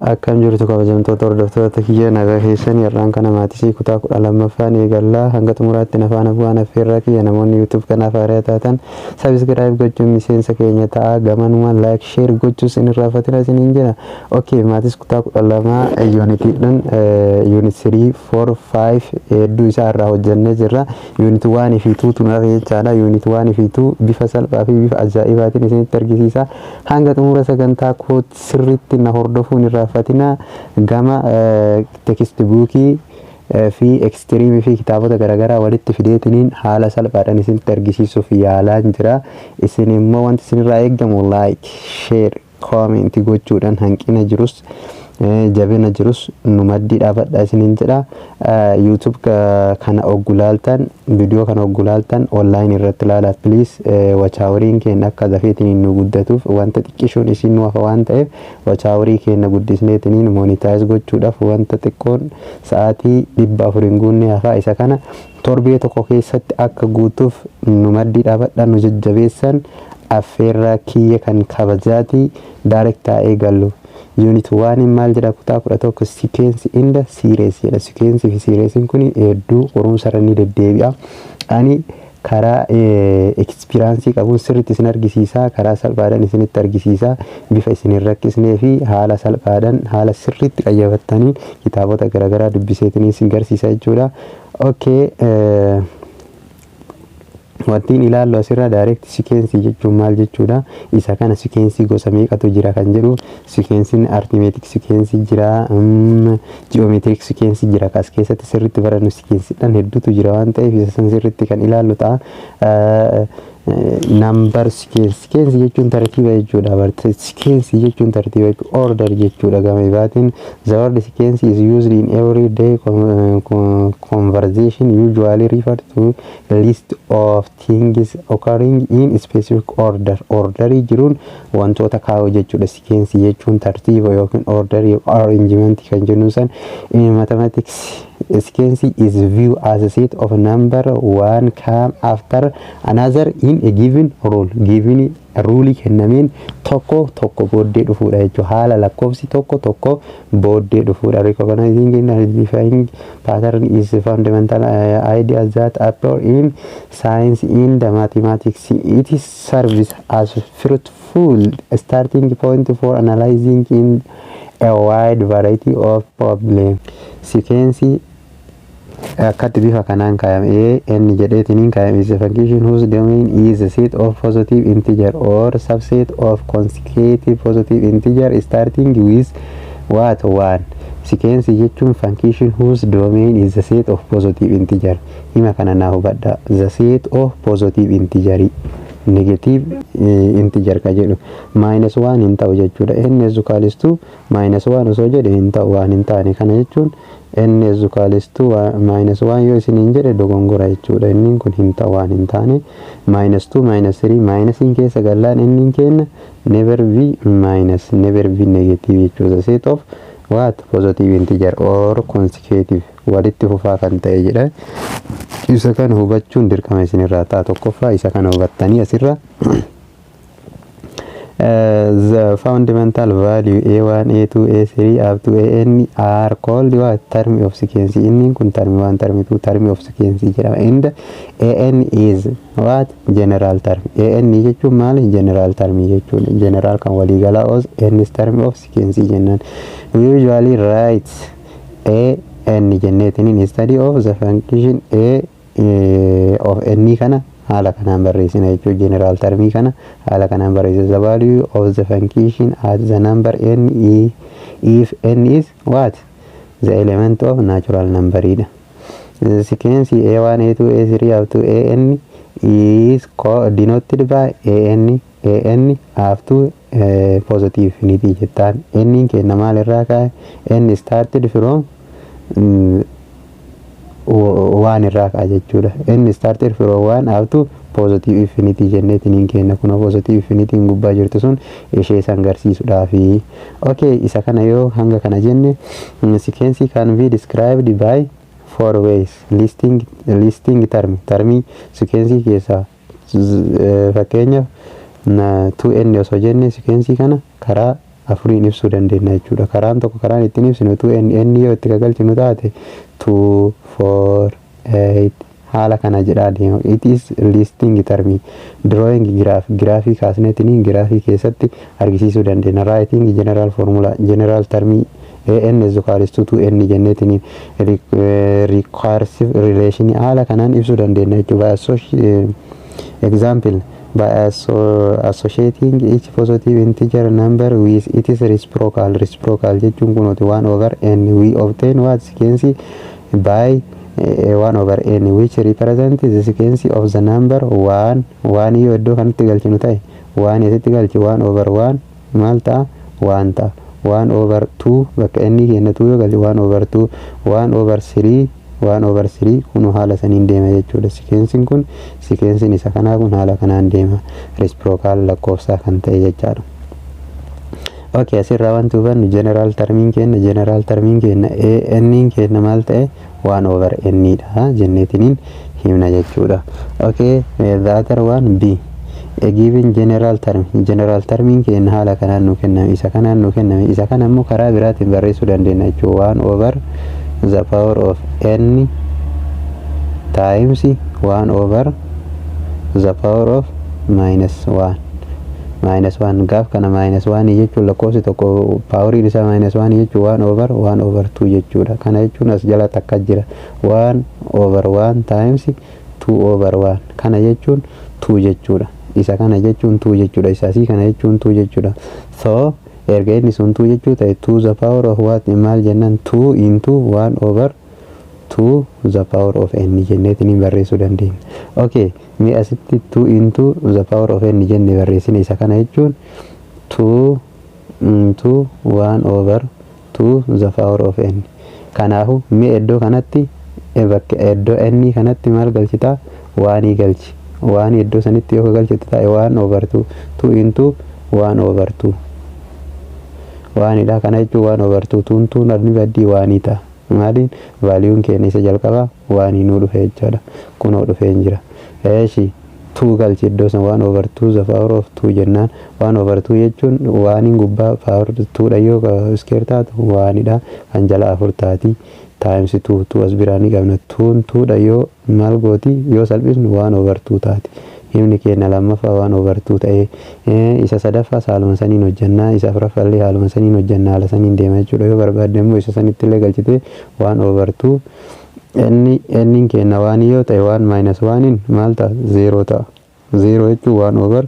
Akkam jirtu, kabajamtoota hordoftoota kiyya? Nagaa keessan? Har'aan kana maths kutaa 12ffaan eegallaa. Hanga xumuraatti na faana bu'aan affeerraa kiyya. Namoonni YouTube kanaaf haaraa taatan subscribe gochuun miseensa keenya ta'a. Gamanuma like, share gochuus hin irraanfatina isiniin jira. Okay, maths kutaa 12 unitiidhaan unit 3, 4, 5 hedduu isaa irraa hojjannee jirra. Unit 1 fi 2 tun hafe jechaadha. Unit 1 fi 2 bifa salphaa fi bifa ajaa'ibaatiin isinitti argisiisa. Hanga xumura sagantaa koo sirriitti na hordofuun irraanfatina. Gama text bookii fi extreme fi kitaabota garaagaraa walitti fideetiniin haala salphaadhaan isinitti argisiisuuf yaalaan jira. Isin immoo wanti isinirraa eeggamu like, share, comment gochuudhaan hanqina jirus jabina jirus nu maddii dhaabadha isiniin jedha. YouTube kana oggulaaltan, viidiyoo kana oggulaaltan, online irratti ilaalaa please. Watch houriin keenya akka dafeetiniin nu guddatuuf wanta xiqqishoon isin nu hafa waan ta'eef, watch hourii keenya guddisneetiniin monetize gochuudhaaf wanta xiqqoon sa'aatii 400 hin guunne hafaa. Isa kana torbee tokko keessatti akka guutuuf nu maddii dhaabadha, nu jajjabeessan affeerraa kiyya kan kabajaatii. Direct eegallu. Unit 1 maal jedha? Kutaa 11, sequence and series jedha. Sequence fi seriesiin kun hedduu qorumsa irra ni deddeebi'a. Ani karaa experience qabuun sirriitti isin argisiisa. Karaa salphaadhaan isinitti argisiisa. Bifa isin hin rakkisnee fi haala salphaadhaan, haala sirriitti qayyabattanii kitaabota garaagaraa dubbiseetiin isin garsiisa jechuudha. Okay. Wantiin ilaallu asirra direct sequence jechuun maal jechuudha? Isa kana sequence gosa meeqatu jira kan jedhu. Sequencein arithmetic sequence jira, geometric sequence jira. Kas keessatti sirriitti barannu sequenceedhaan hedduutu jira waan ta'eef, isa san sirriitti kan ilaallu ta'a. Number sequence. Sequence jechuun tartiiba jechuudha. Sequence jechuun tartiiba, order jechuudha gama ibaatiin. The word sequence is used in everyday conversation, usually refer to list of things occurring in specific order. Orderii jiruun wantoota kaa'u jechuudha. Sequence jechuun tartiiba yookiin order, arrangement kan jennu san. In mathematics, sequence is viewed as a set of number one come after another in a given rule. Given rule kennameen tokko tokko booddee dhufuudha jechuudha. Haala lakkoofsi tokko tokko booddee dhufuudha. Recognizing and identifying pattern is a fundamental idea that appear in science in the mathematics. It serves as fruitful starting point for analyzing in a wide variety of problems. Sequence akkatti bifa kanaan kaayame, a n jedheetiniin kaayame, is a function whose domain is a set of positive integer or subset of consecutive positive integer starting with what? One. Sequence jechuun function whose domain is a set of positive integer. Hima kana naa hubadha. The set of positive integer, negative integer ka jedhu minus one hin ta'u jechuudha. N is equals to minus one osoo jedhe hin ta'u waan hin taane. Kana jechuun n is equals to minus one yoo isiniin jedhe dogongora jechuudha. Inni kun hin ta'u waan hin taane. Minus two, minus three, minusiin keessa gallaan inni kenna never be minus, never be negative jechuudha. Set of what? Positive integer or consecutive, walitti fufaa kan ta'e jedha. Isa kana hubachuun dirqama isinirraa ta'a. Tokkoffaa isa kana hubattanii asirra the fundamental value A1, A2, A3 up to AN are called what? Term of sequence. Inni kun term 1, term 2, term of sequence jedhama. And AN is what? General term. AN jechuun maali? General term jechuudha. General kan waliigalaa os N is term of sequence jennaan. We usually write A N jenneetiniin instead of the function A of N. Kana haala kanaan barreessina jechuudha. General termii kana haala kanaan barreessina. The value of the function at the number n if n is what? The element of natural number dha. The sequence a1, a2, a3 up to an is denoted by an, an up to positive infinity jettaan. N kenna maal irraa ka'e? N started from one irraa ka'a jechuudha. N started from one up to positive infinity jenneetiin kenna. Kun positive infinity gubbaa jirtu sun ishee san agarsiisuudhaafi. Okay, isa kana yoo hanga kana jenne, sequence can be described by four ways. Listing term, termii sequence keessaa, fakkeenyaaf 2n osoo jenne, sequence kana karaa Afuriin ibsuu dandeenya jechuudha. Karaan tokko, karaan ittiin ibsinu, 2n n yoo itti galchinu taate, 2, 4, 8 haala kana jedhaa deema. It is listing termii, drawing graph, giraafii kaasneetiniin giraafii keessatti argisiisuu dandeenya. Writing general formula, general termii an is equals to 2n jenneetiniin recursive relation haala kanaan ibsuu dandeenya jechuudha. Example, by associating each positive integer number with its reciprocal. Reciprocal jechuun kunuuti 1 over n. We obtain what? Sequence by 1 over n, which represent the sequence of the number 1. 1 yoo iddoo kanatti galchinu ta'e, 1 asitti galchi, 1 over 1 maal ta'a? 1 ta'a. 1 over 2, bakka inni kenna 2 yoo galchi, 1 over 2, 1 over 3, 1 over 3. Kun haala saniin deema jechuudha. Sequenceiin kun, sequenceiin isa kanaa kun haala kanaan deema, reciprocal lakkoofsaa kan ta'e jechaadha. Okay, asirraa wanti hubannu general termiin kenna n kenna maal ta'e? 1 over n dha jenneetiniin himna jechuudha. Okay, the other one, B. A given general term, general termiin kenna haala kanaan nu kenname, isa kanaan nu kenname. Isa kana immoo karaa biraatiin barreessuu dandeenya jechuudha. 1 over the power of n times 1 over the power of minus 1. Minus 1 gaaf kana, minus 1 jechuun lakkoofsi tokko poweriin isaa minus 1 jechuun 1 over 1 over 2 jechuudha. Kana jechuun as jala takka jira, 1 over 1 times 2 over 1. Kana jechuun 2 jechuudha. Isa kana jechuun 2 jechuudha. Isa asii kana jechuun 2 jechuudha. So erga inni sun 2 jechuu ta'e, 2 the power of what maal jennaan, 2 into 1 over 2 the power of n jenneetiin barreessuu dandeenya. Okay, mi asitti 2 into the power of n jenne barreessine. Isa kana jechuun 2 into 1 over 2 the power of n. Kanaafu mi iddoo kanatti, bakka iddoo n kanatti maal galchitaa? One galchi. One iddoo sanitti yoo galchitu ta'e, 1 over 2, 2 into 1 over 2 oneidha. Kana jechuun 1 over 2 tuun tuun adni baddii one ta'a. Maaliin? Valueun keenya isa jalqabaa one nuu dhufe jechaadha. Kunoo dhufee hin jira. Eeshi, 2 galchi iddoo san. 1 over 2 the power of 2 jennaan, 1 over 2 jechuun oneiin gubbaa power 2 dha, yoo square taatu oneidha, kan jala afur taati, times 2. 2 as biraa ni qabna. 2 2 dha yoo maal gooti? Yoo salphisnu 1 over 2 taati. Himni keenya lammaffaa 1 over 2 ta'ee, isa sadaffaa haaluma saniin hojjannaa, isa afuraffaa illee haaluma saniin hojjannaa, haala saniin deema jechuudha. Yoo barbaadde immoo isa sanitti illee galchite, 1 over 2, inni inni keenya one yoo ta'e, 1 minus 1 maal ta'a? 0 ta'a. 0 jechuun 1 over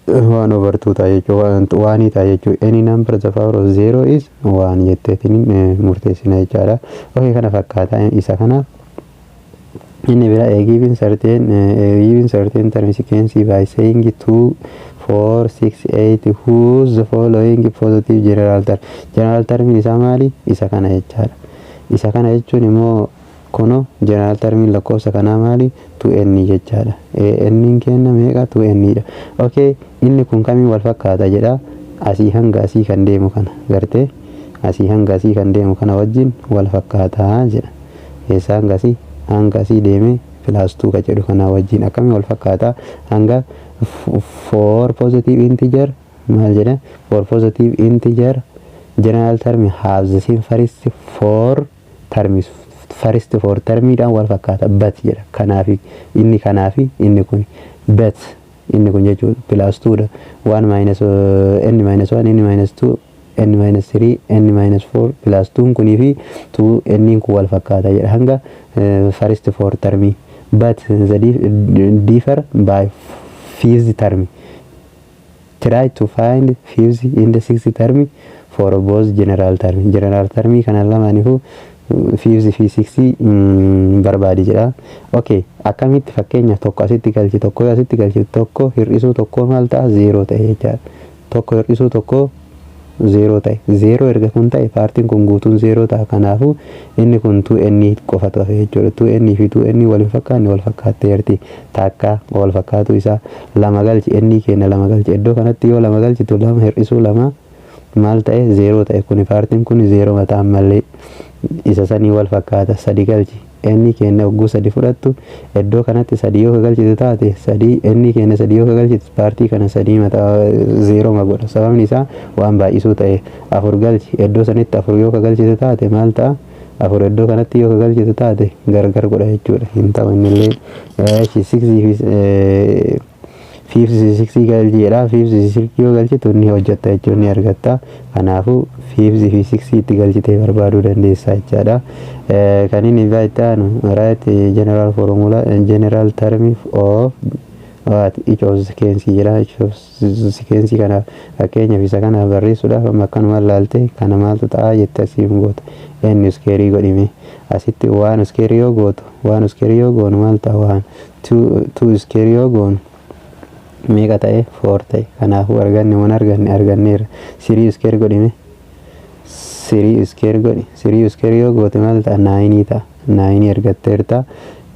1 over 2 ta'a jechuudha, one ta'a jechuudha. Any number the power of 0 is 1 jetteetiin murteessina jechaadha. Okay, kana fakkaata isa kana. Inni bira, a given certain term sequence by saying 2, 4, 6, 8, whose the following positive general term? General term isaa maali? Isa kana jechaadha. Isa kana jechuun immoo kuno general termiin lakkoofsa kanaa maali? 2n jechaadha. N kenna meeqa? 2n dha. Okay, inni kun kamiin wal fakkaata jedha. Asii hanga asii kan deemu kana gartee, asii hanga asii kan deemu kana wajjin wal fakkaataa jedha. Eessa hanga asii? Hanga asii deeme plus 2 ka jedhu kana wajjin akkamii wal fakkaataa? Hanga for positive integer maal jedha? For positive integer, general term have the same first four terms. First four termiidhaan wal fakkaata, but jedha. Kanaafi inni, kanaafi inni kun, but inni kun jechuun plus 2 dha. 1 minus n minus 1, n minus 2, n minus 3, n minus 4 plus 2 kunii fi 2 n kun wal fakkaata jedha hanga first four termii, but the differ by fifth term. Try to find fifth in the sixth term for both general term. General term kana lamaaniifuu fifth fi sixth barbaadi jedha. Okay, akkamitti? Fakkeenya, tokko asitti galchi, tokko asitti galchi, tokko hir'isuu tokko maal ta'a? Zeeroo ta'e jechaadha. Tokko hir'isuu tokko zeeroo ta'e. Zeeroo erga kun ta'e, partiin kun guutuun zeeroo ta'a. Kanaafuu inni kun 2n qofatu hafe jechuudha. 2n fi 2n wal hin fakkaanne, wal fakkaatteerti. Takka wal fakkaatu isaa, lama galchi, n keenya lama galchi. Iddoo kanatti yoo lama galchitu, lama hir'isuu lama maal ta'e? Zeeroo ta'e. Kuni partiin kun zeeroo mataa ammallee. Isa sanii wal fakkaata. Sadi galchi. Inni kenna hogguu sadi fudhattu, iddoo kanatti sadi yoo galchitu taate, sadii inni kenna, sadi yoo galchitu paartii kana sadii mataa zeeroo ma godha. Sababni isaa waan baay'isuu ta'e. Afur galchi. Iddoo sanitti afur yoo galchitu taate maal ta'a? Afur iddoo kanatti yoo galchitu taate gargar godha jechuudha. Hin ta'u innillee. Sixii fi fifth, sixii galchiidha. Fifth, sixii yoo galchitu ni hojjetta jechuun ni argatta. Kanaafuu fifth fi sixii itti galchitee barbaaduu dandeessa jechaadha. Kan inni biraa itti aanu, write general formula, general term of what each of sequence jedha. Each of sequence kanaaf, fakkeenyaaf, isa kana barreessuudhaaf amma akkanuma ilaalte kana maaltu ta'a jette asiin goota. N square godhime. Asitti one square yoo gootu, one square yoo goonu maal ta'a? One. Two square yoo goonu meeqa ta'e? Four ta'e. Kanaafuu arganne waan arganne arganneerra. Three square godhime. Three square godhi. Three square yoo goote maal ta'a? Nineii ta'a. Nineii argatteerta.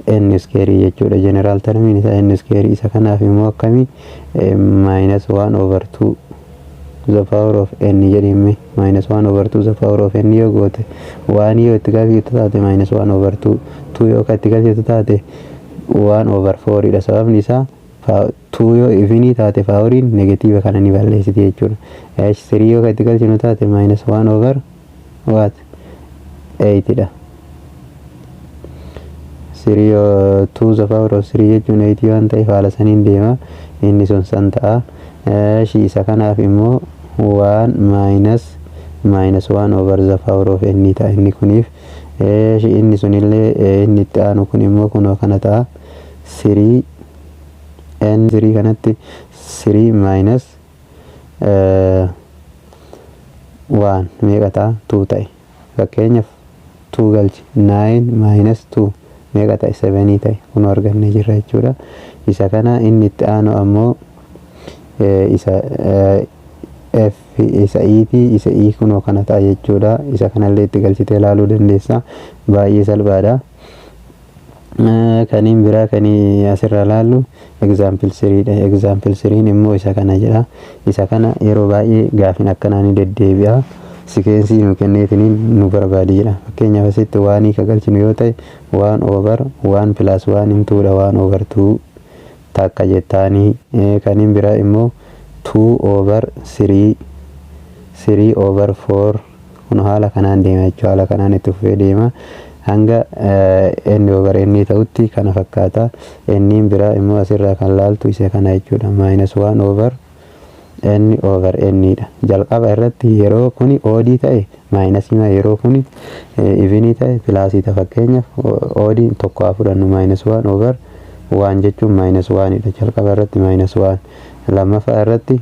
N square jechuudha. General termiin isaa n square. Isa kanaaf immoo akkamii? Minus one over two the power of n jedhime. Minus one over two the power of n yoo goote, one yoo itti galchitu taate minus one over two, two yoo ka itti galchitu taate one over four dha. Sababni isaa two yoo evenii taate poweriin negative kana ni balleessiti jechuudha. H three yoo ka itti galchinu taate minus one over what? Eight dha. Three yoo two the power of three jechuun eight waan ta'eef haala saniin deema. Inni sun san ta'a. Isa kanaaf immoo one minus minus one over the power of n ta'a inni kuniif. Inni sunillee inni itti aanu kun immoo kunoo kana ta'a. Three n three kanatti three minus one meeqa ta'a? Two ta'e. Fakkeenyaaf, two galchi. Nine minus two meeqa ta'e? Sevenii ta'e. Kun argannee jirra jechuudha. Isa kana inni itti aanu ammoo isa f isa etii isa e kunoo kana ta'a jechuudha. Isa kanallee itti galchitee ilaaluu dandeessa. Baay'ee salphaadha. Kaniin biraa kanii asirra laallu example threedha. Example threen immoo isa kana jedha. Isa kana yeroo baay'ee gaafin akkanaa ni deddeebi'a. Sequencii nu kenneetiniin nu barbaadi jedha. Fakkeenyaaf, asitti oneii ka galchinu yoo ta'e one over one plus one twodha, one over two takka jettaanii. Kaniin biraa immoo two over three, three over four. Kun haala kanaan deema jechuudha. Haala kanaan itti fufee deema hanga n over n ta'utti. Kana fakkaata. Nniin biraa immoo asirraa kan laaltu isa kana jechuudha. Minus one over n over n dha. Jalqaba irratti yeroo kuni oddii ta'e minusii, yeroo kuni evenii ta'e plusii ta'a. Fakkeenyaaf, oddii tokko haa fudhannu. Minus one over one jechuun minus onedha. Jalqaba irratti minus one. Lammaffaa irratti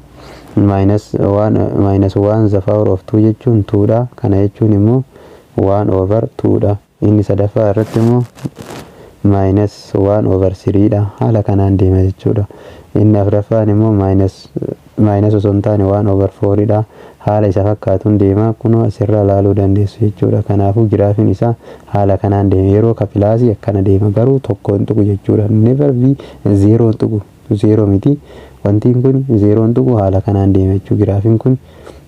minus one, minus one the power of two jechuun twodha. Kana jechuun immoo one over twodha. Inni sadaffaa irratti immoo minus one over threedha. Haala kanaan deema jechuudha. Inni afuraffaan immoo minus, minus osoo hin taane one over fouridha. Haala isa fakkaatuun deema. Kunoo asirraa ilaaluu dandeessu jechuudha. Kanaafuu giraafiin isaa haala kanaan deema. Yeroo ka plusii akkana deema, garuu tokko hin tuqu jechuudha. Never be zero hin tuqu. Zero miti. Wantiin kun zero hin tuqu. Haala kanaan deema jechuudha. Giraafiin kun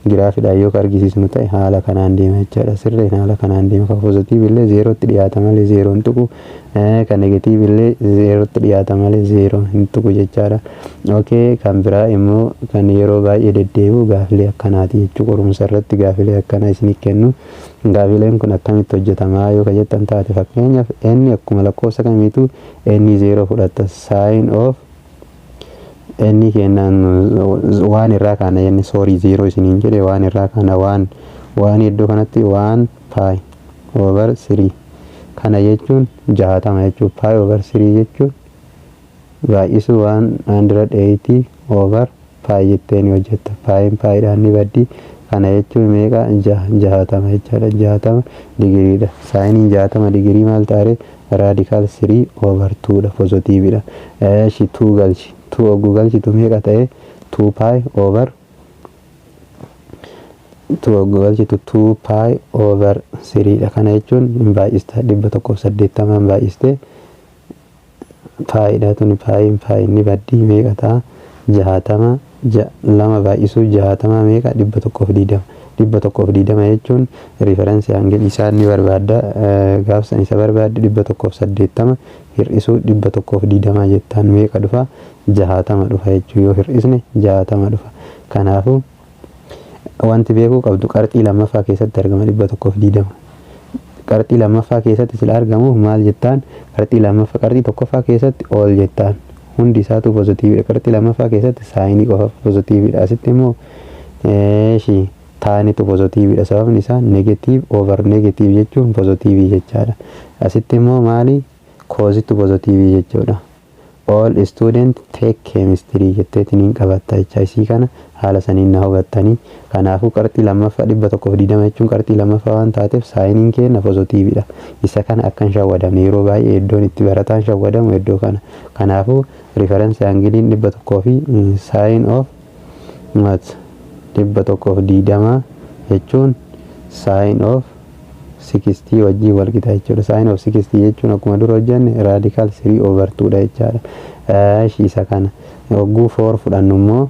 giraafiidhaan yoo argisiisnu ta'e haala kanaan deema jechaadha. Sirriin haala kanaan deema. Kan positive illee zerotti dhiyaata malee zero hin tuqu. Kan negative illee zerotti dhiyaata malee zero hin tuqu jechaadha. Okay, kan biraa immoo kan yeroo baay'ee deddeebi'u gaafilee akkanaati jechuu. Qorumsa irratti gaafilee akkanaa isinii kennu. Gaafileen kun akkamitti hojjetamaa yoo ka jettan taate, fakkeenyaaf, inni akkuma lakkoofsa kamiitu inni zero fudhatta. Sine of inni kennaan one irraa kaana jenne. Sorry, zero isiniin jedhe. One irraa kaana. One, one iddoo kanatti one pi over three. Kana jechuun 60 jechuun pi over three jechuun baay'isu 180 over pi jettee ni hojjetta. Piin piidhaan ni baddi. Kana jechuun meeqa? 60 jechaadha. 60 digiriidha. Sineiin 60 digirii maal taare? Radical three over twodha. Positivedha. Eeshi, two galchi. Two ogguu galchitu meeqa ta'e? Two pi over two ogguu galchitu two pi over threedha. Kana jechuun hin baay'ista, 180 hin baay'iste. Piidha tuni. Piin piin ni baddii. Meeqa ta'a? 60. Lama baay'isuu 60 meeqa? 120. 120 jechuun reference angle isaa ni barbaadda. Gaafsan isa barbaadde 180 hir'isuu 120 jettaan meeqa dhufa? 60 dhufa jechuu. Yoo hir'isne 60 dhufa. Kanaafuu wanti beekuu qabdu qarxii lammaffaa keessatti argama 120. Qarxii lammaffaa keessatti sila argamu maal jettaan? Qarxii lammaffaa, qarxii tokkoffaa keessatti ol jettaan hundi isaatu positivedha. Qarxii lammaffaa keessatti sine qofa positivedha. Asitti immoo eeshi tanitu positivedha. Sababni isaa negative over negative jechuun positive jechaadha. Asitti immoo maali? Cositu positive jechuudha. All student take chemistry jetteetiin qabatta jecha. Isii kana haala saniin na hubattanii. Kanaafuu qarxii lammaffaa 120 jechuun qarxii lammaffaa waan taateef sineiin keenya positivedha. Isa kana akka hin shawwadamne, yeroo baay'ee iddoon itti barataan shawwadamu iddoo kana. Kanaafuu reference angleiin 100 fi sine of what 120 jechuun sine of 60 wajjin wal qixa jechuudha. Sine of 60 jechuun akkuma dura hojjenne radical 3 over 2 dha jechaadha. Isa kana hogguu 4 fudhannu immoo,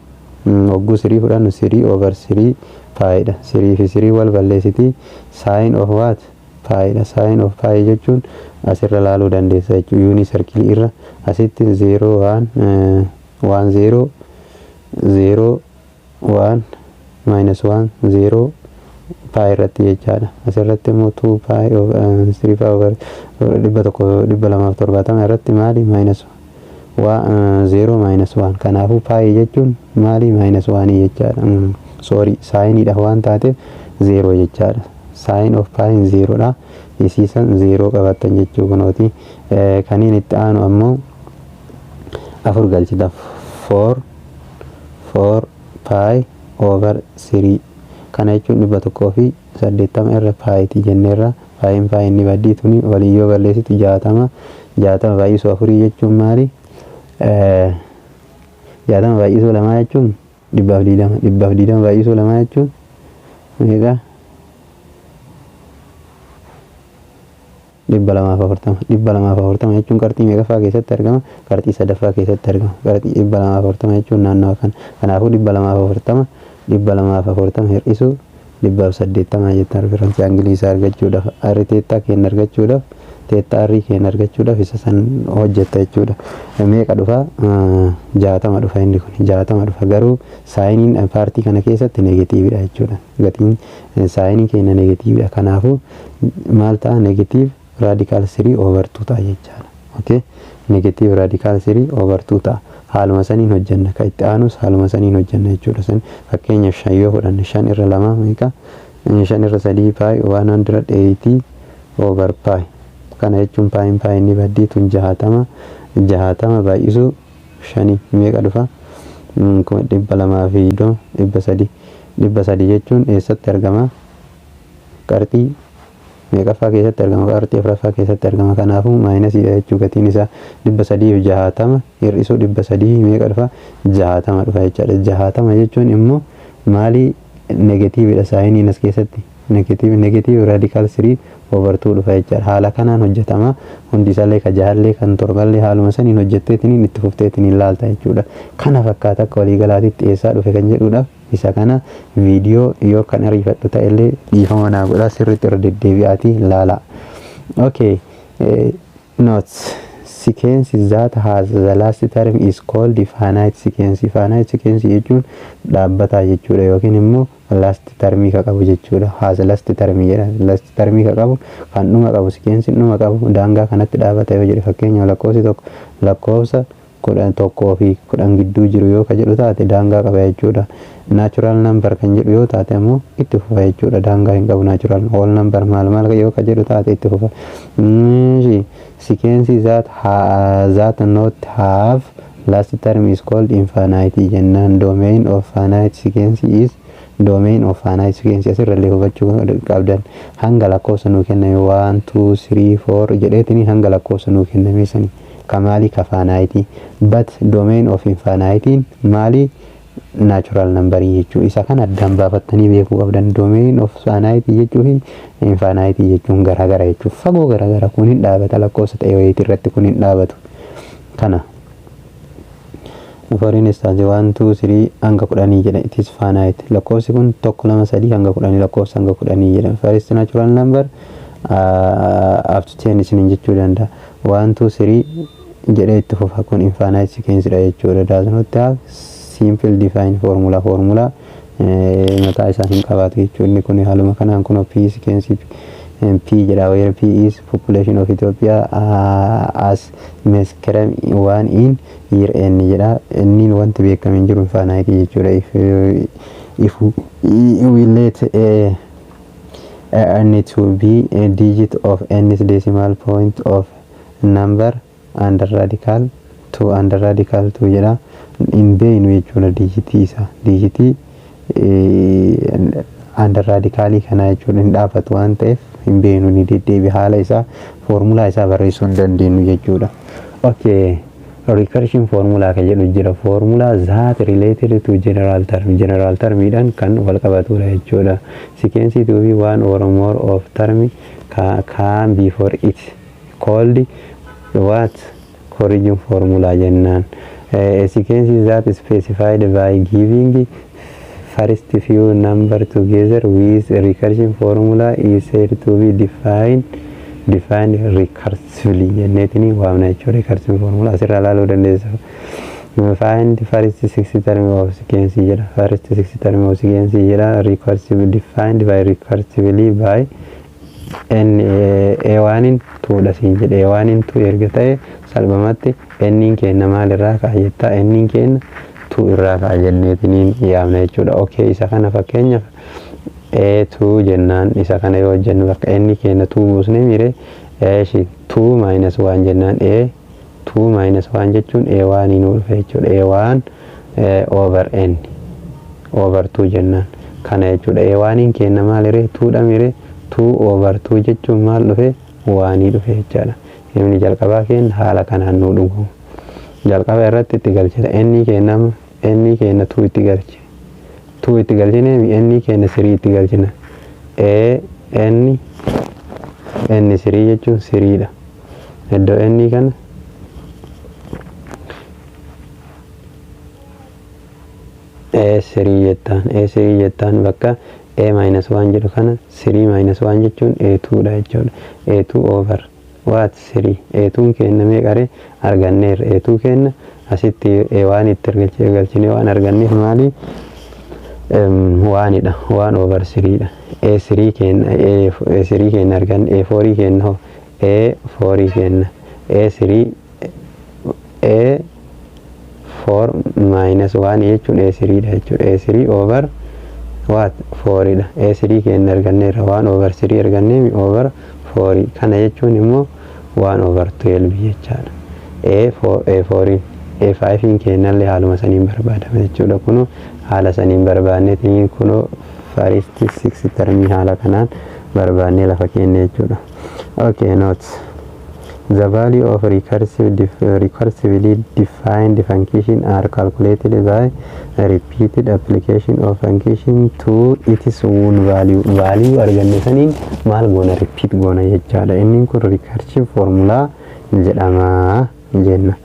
hogguu 3 fudhannu, 3 over 3 pidha. 3 fi 3 wal balleessiti. Sine of what? Pidha. Sine of pi jechuun asirra laaluu dandeessa jechuudha. Unit circle irra asitti 0 1 1 0 0 1 minus 1 0 pi irratti jechaadha. Asirratti immoo 2 pi 3 pi over 100 270 irratti maali? Minus 0 minus 1. Kanaafuu pi jechuun maali? Minus 1 jechaadha. Sorry, sineiidha waan taateef 0 jechaadha. Sine of pi 0 dha. Isiisan 0 qabattan jechuu kunooti. Kaniin itti aanu ammoo afur galchita. 4 4 pi over 3 kana jechuun 180 irra piti jenneerra. Piin piin ni baddii. Tuni walii yoo balleessitu 60. 60 baay'isuu afurii jechuun maali? 60 baay'isuu lamaa jechuun 120. 120 baay'isuu lamaa jechuun meeqa? 240. 240 jechuun qarxii meeqaffaa keessatti argama? Qarxii sadaffaa keessatti argama. Qarxii 240 jechuun naannawa kana. Kanaafuu 240, 240 hir'isuu 180 jettan reference angle isaa argachuudhaaf, r theta keenya argachuudhaaf, theta r keenya argachuudhaaf isa san hojjetta jechuudha. Meeqa dhufa? 60 dhufa. Inni kun 60 dhufa, garuu sineiin partii kana keessatti negativedha jechuudha. Gatiin sine keenya negativedha. Kanaafuu maal ta'a? Negative radical 3 over 2 ta'a jechaadha. Okay, negative radical 3 over 2 ta'a. Haaluma saniin hojjenna. Ka itti aanus haaluma saniin hojjenna jechuudha. San fakkeenyaaf shan yoo fudhanne, shan irra lama meeqa? Shan irra sadii pi 180 over pi. Kana jechuun piin piin ni baddii. Tun 60. 60 baay'isuu shanii meeqa dhufa? 2,300. 300 jechuun eessatti argama? Qarxii meeqaffaa keessatti argama? Qarxii afuraffaa keessatti argama. Kanaafuu minusiidha jechuu. Gatiin isaa 360 hir'isuu 300 meeqa dhufa? 60 dhufa jechaadha. 60 jechuun immoo maalii? Negativedha. Sineiin as keessatti negative. Negative radical 3 over 2 dhufa jechaadha. Haala kanaan hojjetama. Hundi isaallee, ka jahallee kan torballee haaluma saniin hojjetteetiniin itti fufteetiniin laalta jechuudha. Kana fakkaata. Akka waliigalaatitti eessaa dhufe kan jedhuudhaaf isa kana. Viidiyoo yoo kan ariifadhu ta'ellee dhiifama naa godhaa, sirriitti irra deddeebi'aatii laala. Okay, notes: sequence that has the last term is called finite sequence. Finite sequence jechuun dhaabbataa jechuudha yookiin immoo last termii ka qabu jechuudha. Has last termii jedha. Last termii ka qabu, kan dhuma qabu, sequence dhuma qabu daangaa kanatti dhaabata yoo jedhe, fakkeenyaaf lakkoofsi tokko lakkoofsa 11 fi 10 gidduu jiru yoo ka jedhu taate, daangaa qaba jechuudha. Natural number kan jedhu yoo taate ammoo itti fufa jechuudha. Daangaa hin qabu natural. Whole number maal maal yoo ka jedhu taate itti fufa. Sequence that not have last term is called infinite jennaan. Domain of finite sequence is, domain of finite sequence asirrallee hubachuu qabdan, hanga lakkoofsa nuu kenname 1 2 3 4 jedheetini hanga lakkoofsa nuu kenname sani kamaali ka finite. But domain of infinite maali? Natural number jechuu. Isa kana addaan baafattanii beekuu qabdan. Domain of finite jechuu fi infinite jechuun garaagara jechuu, fagoo garaagara. Kun hin dhaabata lakkoofsa ta'e wayitii irratti, kun hin dhaabatu kana. For instance, 1, 2, 3 hanga 10 jedha. It is finite. Lakkoofsi kun tokko, lama, sadii hanga 10, lakkoofsa hanga 10 jedha. First natural number up to 10 isiniin jechuu danda'a. 1, 2, 3 jedhee itti fufa. Kun infinite sequence dha jechuudha. Does not have simple define formula. Formula mataa isaa hin qabaatu jechuudha. Inni kun haaluma kanaan kun P sequence P jedha, where P is population of Ethiopia as Meskerem 1 in year N jedha. Inni wanti beekame hin jiru, infinite jechuudha. If we let a n to be a digit of nth decimal point of number under radical 2 under radical 2 jedha. Hin beeknu jechuudha digitii isaa, digitii under radicalii kanaa jechuudha. Hin dhaabatu waan ta'eef hin beeknu, ni deddeebi. Haala isaa foormulaa isaa barreessuu hin dandeenyu jechuudha. Okay. Recursion formula ka jedhu jira. Formula that related to general term. General termiidhaan kan wal qabatudha jechuudha. Sequence to be one or more of term can before it called what? Recursion formula jennaan. A sequence that is specified by giving first few number together with recursion formula is said to be defined recursively jenneetini waamna jechuudha. Recursive formula asirraa ilaaluu dandeessa. Find first six term of sequence jedha. First six term of sequence jedha. Recursive, defined by recursively by n a1 in 2 dha siin jedhe. A1 in 2 erga ta'e, salphumatti n kenna maal irraa ka'a jettaa? N kenna 2 irraa ka'a jenneetiniin yaamna jechuudha. Okay, isa kana fakkeenyaaf A2 jennaan, isa kana yoo hojjennu bakka n kenna 2 buusnee mire eeshi 2 minus 1 jennaan, A 2 minus 1 jechuun A1 nuu dhufe jechuudha. A1 over n over 2 jennaan kana jechuudha. A1 kenna maalire? 2 dha mire? 2 over 2 jechuun maal dhufe? 1 dhufe jechaadha. Himni jalqabaa keenya haala kanaan nuu dhugu. Jalqaba irratti itti galchita n kenna, n kenna 2 itti galche, 2 itti galchine, n kenna 3 itti galchina. A n n 3 jechuun 3 dha. Iddoo n kana A 3 jettaan, A 3 jettaan, bakka A minus 1 jedhu kana 3 minus 1 jechuun A2 dha jechuudha. A2 over what? 3. A2 kenna meeqare arganneerra? A2 kenna asitti A1 itti galchine waan arganneef maali? Waanidha, 1 over 3 dha. A3 kenna, A3 kenna arganne. A4 kenna hoo? A4 kenna A3, A4 minus 1 jechuun A3 dha jechuudha. A3 over what? 4 dha. A3 kenna arganneerra, 1 over 3 argannee over 4 kana jechuun immoo 1 over 12 jechaadha. A4, A4, A5 kennallee haaluma saniin barbaadama jechuudha. Kunu haala saniin barbaanneetiin kunu first six termii haala kanaan barbaannee lafa kenne jechuudha. Okay, notes. The value of recursively defined function are calculated by repeated application of function to its own value. Value arganne saniin maal goona? Repeat goona jechaadha. Inni kun recursive formula jedhama jenna.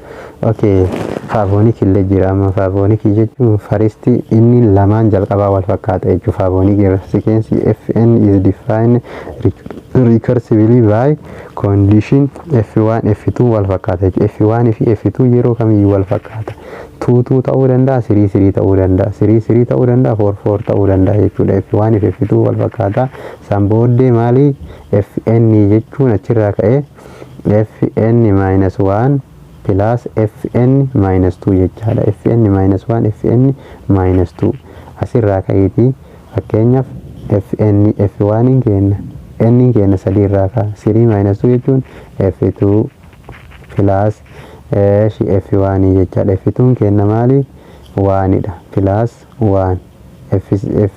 Okay, Fibonacci illee jira amma. Fibonacci jechuun first inni lamaan jalqabaa wal fakkaata jechuudha. Fibonacci sequence Fn is defined recursively by condition F1 F2 wal fakkaata jechuudha. F1 fi F2 yeroo kamiyyuu wal fakkaata. 2 2 ta'uu danda'a, 3 3 ta'uu danda'a, 3 3 ta'uu danda'a, 4 4 ta'uu danda'a jechuudha. F1 fi F2 wal fakkaata. San booddee maali? Fn jechuun achirraa ka'ee Fn minus 1 plus Fn minus 2 jechaadha. Fn minus 1, Fn minus 2 asirraa ka'eetii fakkeenyaaf Fn F1 kenna, n kenna sadii irraa ka'a. 3 minus 2 jechuun F2 plus F1 jechaadha. F2 kenna maali? 1 dha. Plus 1. F F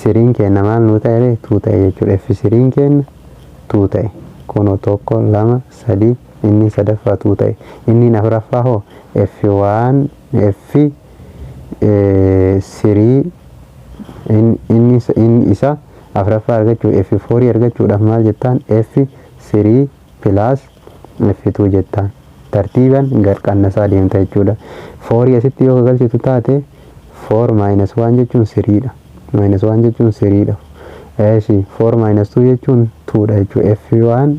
3 kenna maal nuu ta'e? 2 ta'e jechuudha. F 3 kenna 2 ta'e. Kunoo tokko, lama, sadii, inni sadaffaa 2 ta'e. Inni afuraffaa hoo? F1 F 3 inni isa afuraffaa argachuu, F4 argachuudhaaf maal jettaan? F3 plus F2 jettaan. Tartiiban gad qannasaa deemta jechuudha. Fourii asitti yoo galchitu taate, 4 minus 1 jechuun threedha. Minus 1 jechuun threedha. Eeshi, 4 minus 2 jechuun 2dha jechuudha. F1,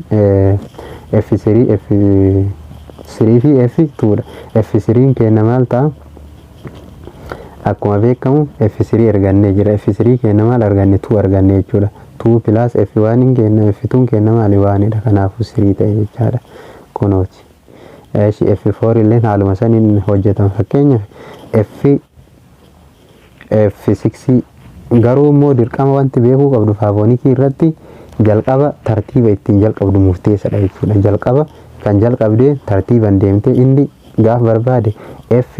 F3, F3 fi F2dha. F3 kenna maal ta'a? Akkuma beekamu F3 argannee jira. F3 kenna maal arganne? 2 arganne jechuudha. 2 plus F1 kenna, F2 kenna maali? 1dha. Kanaafuu 3 ta'e jechaadha. Kunooti. Eeshi, F4 illee haaluma saniin hojjetama. Fakkeenyaaf F F6 garuu immoo dirqama wanti beekuu qabdu Fibonacci irratti jalqaba tartiiba ittiin jalqabdu murteessadha jechuudha. Jalqaba kan jalqabdee tartiiban deemtee inni gaaf barbaade F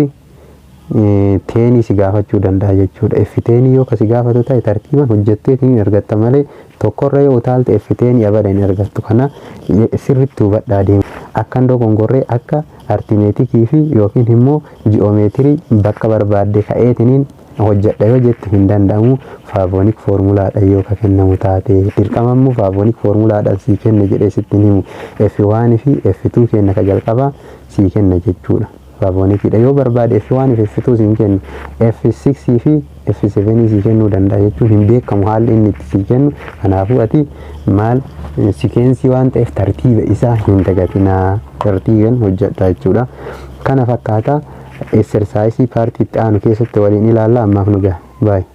tenii si gaafachuu danda'a jechuudha. F tenii yoo kasi gaafatu ta'e, tartiiban hojjettee hin argatta malee tokkorra yoo utaalte F tenii abada hin argattu. Kana sirriitti hubadhaa deema. Akka hin dogongorree akka arithmeticii fi yookiin immoo geometry bakka barbaadde ka'eetiniin hojjedha yoo jette hin danda'amu. Fibonacci formulaadha yoo ka kennamu taate, dirqama immoo Fibonacci formulaadhaan sii kenne jedhee sitti himu, F1 fi F2 kenna ka jalqabaa sii kenna jechuudha. Fibonaccidha yoo barbaade F1 fi F2 siin kennu, F6 fi F7 sii kennuu danda'a jechuun hin beekamu haalli inni itti sii kennu. Kanaafuu ati maal sequence waan ta'eef tartiiba isaa hin dagatinaa, tartiiban hojjedha jechuudha. Kana fakkaata. Exercise partii itti aanu keessatti waliin ilaalla. Ammaaf nu gaha. Baay'ee.